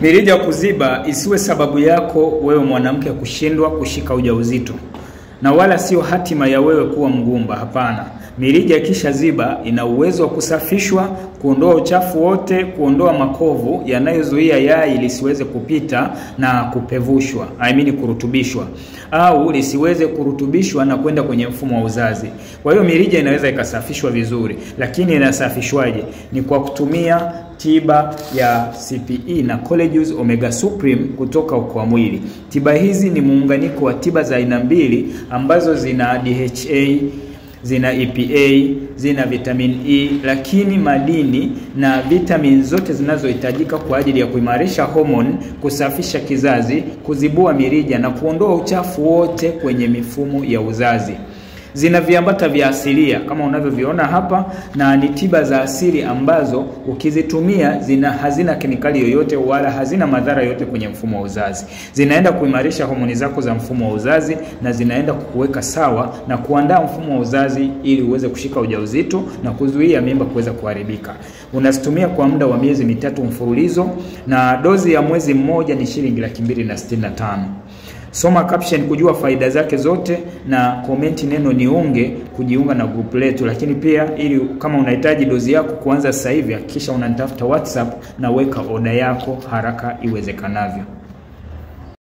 Mirija kuziba isiwe sababu yako wewe mwanamke kushindwa kushika ujauzito, na wala sio hatima ya wewe kuwa mgumba. Hapana. Mirija kisha ziba ina uwezo wa kusafishwa, kuondoa uchafu wote, kuondoa makovu yanayozuia yai lisiweze kupita na kupevushwa, kurutubishwa, au lisiweze kurutubishwa na kwenda kwenye mfumo wa uzazi. Kwa hiyo mirija inaweza ikasafishwa vizuri, lakini inasafishwaje? Ni kwa kutumia tiba ya CPE na Collagen Omega Supreme kutoka Okoa Mwili. Tiba hizi ni muunganiko wa tiba za aina mbili ambazo zina DHA, zina EPA, zina vitamin E, lakini madini na vitamin zote zinazohitajika kwa ajili ya kuimarisha homoni, kusafisha kizazi, kuzibua mirija na kuondoa uchafu wote kwenye mifumo ya uzazi. Zina viambata vya asilia kama unavyoviona hapa, na ni tiba za asili ambazo ukizitumia hazina kemikali yoyote wala hazina madhara yoyote kwenye mfumo wa uzazi. Zinaenda kuimarisha homoni zako za mfumo wa uzazi na zinaenda kukuweka sawa na kuandaa mfumo wa uzazi ili uweze kushika ujauzito na kuzuia mimba kuweza kuharibika. Unazitumia kwa muda wa miezi 3 mfululizo, na dozi ya mwezi mmoja ni shilingi 265,000. Soma caption kujua faida zake zote na komenti neno niunge kujiunga na group letu. Lakini pia ili kama unahitaji dozi yako kuanza sasa hivi, hakikisha unanitafuta WhatsApp na weka oda yako haraka iwezekanavyo.